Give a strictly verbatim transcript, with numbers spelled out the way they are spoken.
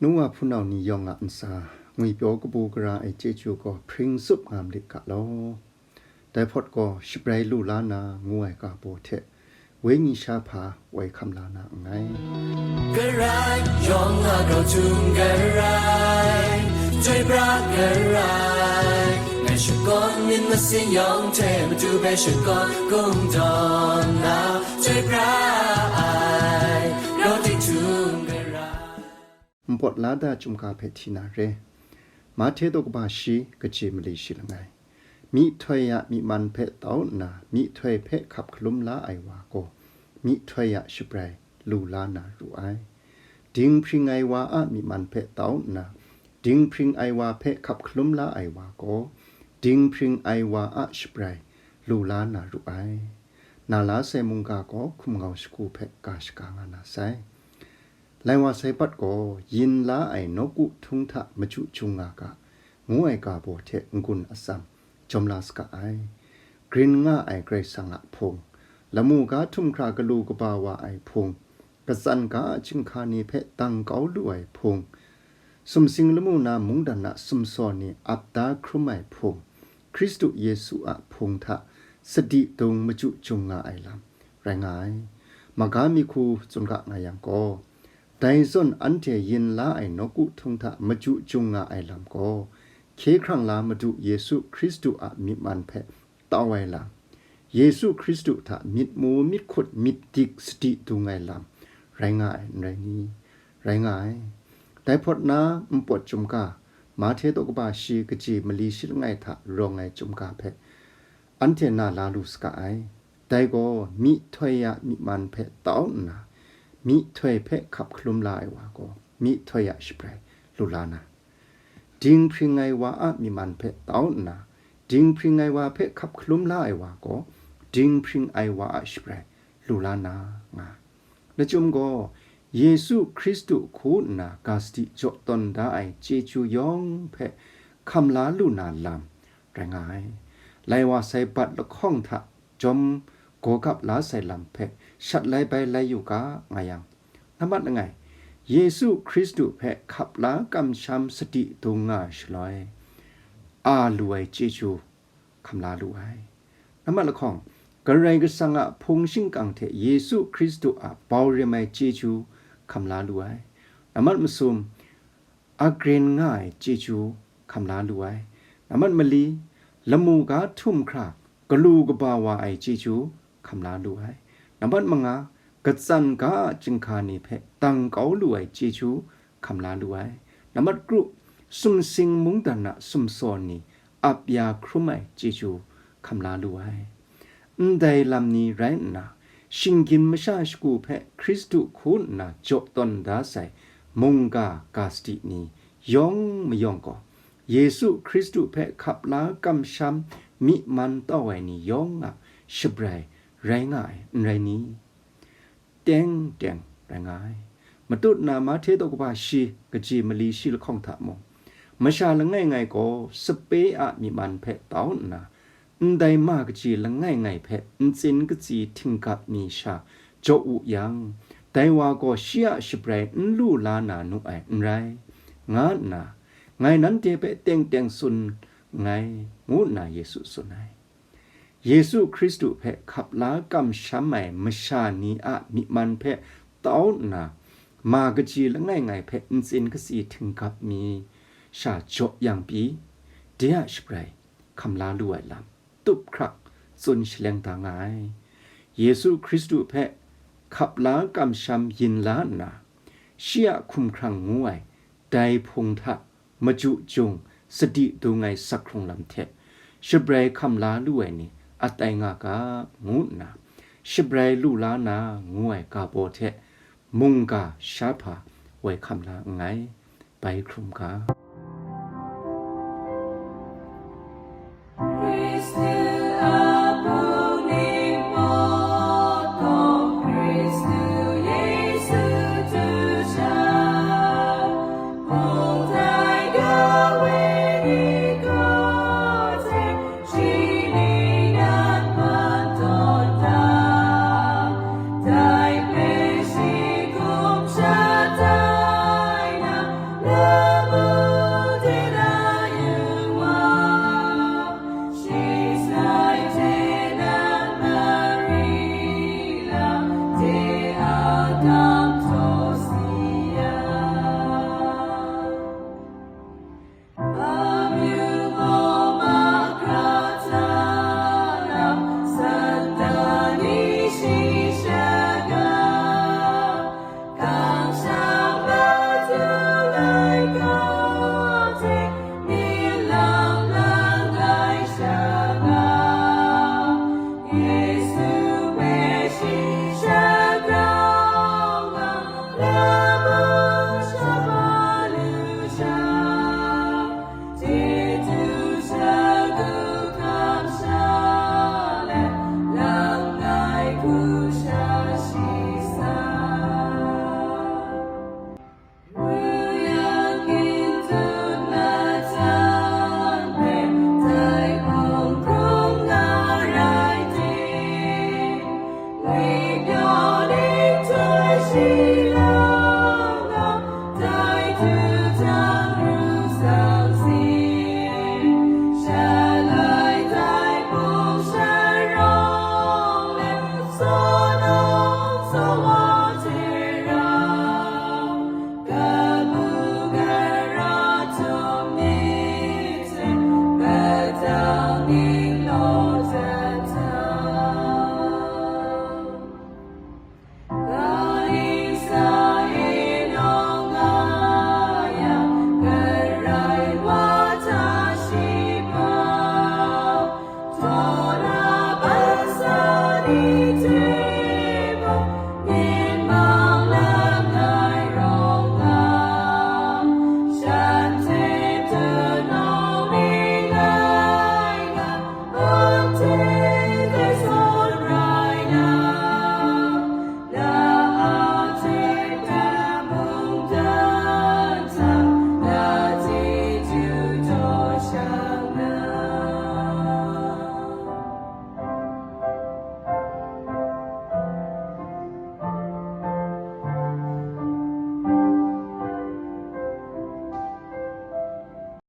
Nu wa hpunau ni yawng a ntsa, ngwipyaw kabu gara ai chyeju gaw hpring tsup nga malit ga law. Dai hpawt gaw shabrai lu la na ngu ai ga baw hte, wenyi sha hpa woi hkam la na nngai. Garai, yawng a grau htum garai, chyoi pra garai, ngai shakawn myit masin yawng hte matu hpe shakawn kungdawn na, chyoi pra ai, grau tik htum garai. Npawt la da chyum ga hpe hti na re. Mahte daw kaba shi, kaji mali shi langai. Myihtoi a myi man hpe tau nna, myihtoi hpe hkap hkalum la ai wa gaw, myihtoi a shabrai lu la na ru ai. Dinghpring ai wa a myi man hpe tau nna, dinghpring ai wa hpe hkap hkalum la ai wa gaw, dinghpring ai wa a shabrai lu la na ru ai. Na la sai mungga gaw hkum ngau shagu hpe ga shaga nga na sai. Lai wa sai pat gaw, yin la ai nawku htung hta machyu jung nga ga, ngu ai ga baw hte n-gun atsam jawm la saga ai. Grin nga ai Karai Kasang a hpung, lamu ga htum hkra galu kaba wa ai hpung, katsan ga a chyinghka ni hpe dang kau lu ai hpung, sumsing lamu na mungdan a sumsaw ni ap da hkrum ai hpung, Hkristu Yesu a hpung hta sadi dung machyu jung nga ai lam rai nga ai. Maga mi hku tsun ga nga yang gaw, dai zawn anhte yin la ai nawku htung hta machyu jung nga ai lam gaw, hkye hkrang la Madu Yesu Hkristu a myi man hpe tau ai lam, Yesu Hkristu hta myit mu, myit hkut, myit dik sadi dung ai lam rai nga ai, n rai ni? Rai nga ai. Dai hpawt na npawt chyum ga, Mahte daw kaba shi, kaji mali shi langai hta rawng ai chyum ga hpe anhte na la lu saga ai. Dai gaw myihtoi a myi man hpe tau nna, myihtoi hpe hkap hkalum la ai wa gaw, myihtoi a shabrai lu la na, dinghpring ai wa a myi man hpe tau nna, dinghpring ai wa hpe hkap hkalum la ai wa gaw, dinghpring ai wa a shabrai lu la na, nga. Lachyum gaw, Yesu Hkristu hku nna ga sadi jaw tawn da ai chyeju yawng hpe hkam la lu na lam rai nga ai. Lai wa sai bat lahkawng hta jawm gaw gap la sai lam hpe shat lai bai lai yu ga, nga yang, nambat langai, Yesu Hkristu hpe hkap la kamsham sadi dung nga ai shaloi, a lu ai chyeju hkam la lu ai. Nambat lahkawng, Karai Kasang a hpung shingkang hte Yesu Hkristu a bau rem ai chyeju hkam la lu ai. Nambat masum, a grin nga ai chyeju hkam la lu ai. Nambat mali, lamu ga htum hkra galu kaba wa ai chyeju hkam la lu ai. Nambat manga, katsan ga a chyinghka ni hpe dang kau lu ai chyeju hkam la lu ai. Nambat kru, sumsing mungdan a sumsaw ni ap ya hkrum ai chyeju hkam la lu ai. Ndai lam ni rai nna, shinggyim masha shagu hpe Hkristu hku nna jaw tawn da sai mungga ga sadi ni yawng mayawng gaw, Yesu Hkristu hpe hkap la kamsham myi man tau ai ni yawng a shabrai rai nga ai, n rai ni? Teng teng rai nga ai. Matut na Mahte daw kaba shi, kaji mali shi lahkawng hta mung, masha langai ngai gaw sape a myi man hpe tau nna, ndai ma kaji langai ngai hpe ntsin katsi htinggap mi sha jaw wu yang, dai wa gaw shi a shabrai n lu la na nu ai, n rai, nga nna, ngai nanhte hpe teng teng tsun nngai, ngu nna Yesu tsun ai. Yesu Hkristu hpe hkap la kamsham ai masha ni a myi man hpe tau nna, ma kaji langai ngai hpe ntsin katsi htinggap mi sha jaw yang pyi, de a shabrai hkam la lu ai lam tup hkrak tsun shaleng da nga ai. Yesu Hkristu hpe hkap la kamsham yin la nna, shi a hkumhkrang ngu ai dai hpung hta machyu jung sadi dung ai sak hkrung lam hte shabrai hkam la lu ai ni a tai nga ga, ngu nna, shabrai lu la na ngu ai ga baw hte mungga sha hpa woi hkam la nngai. Bai hkrum ga.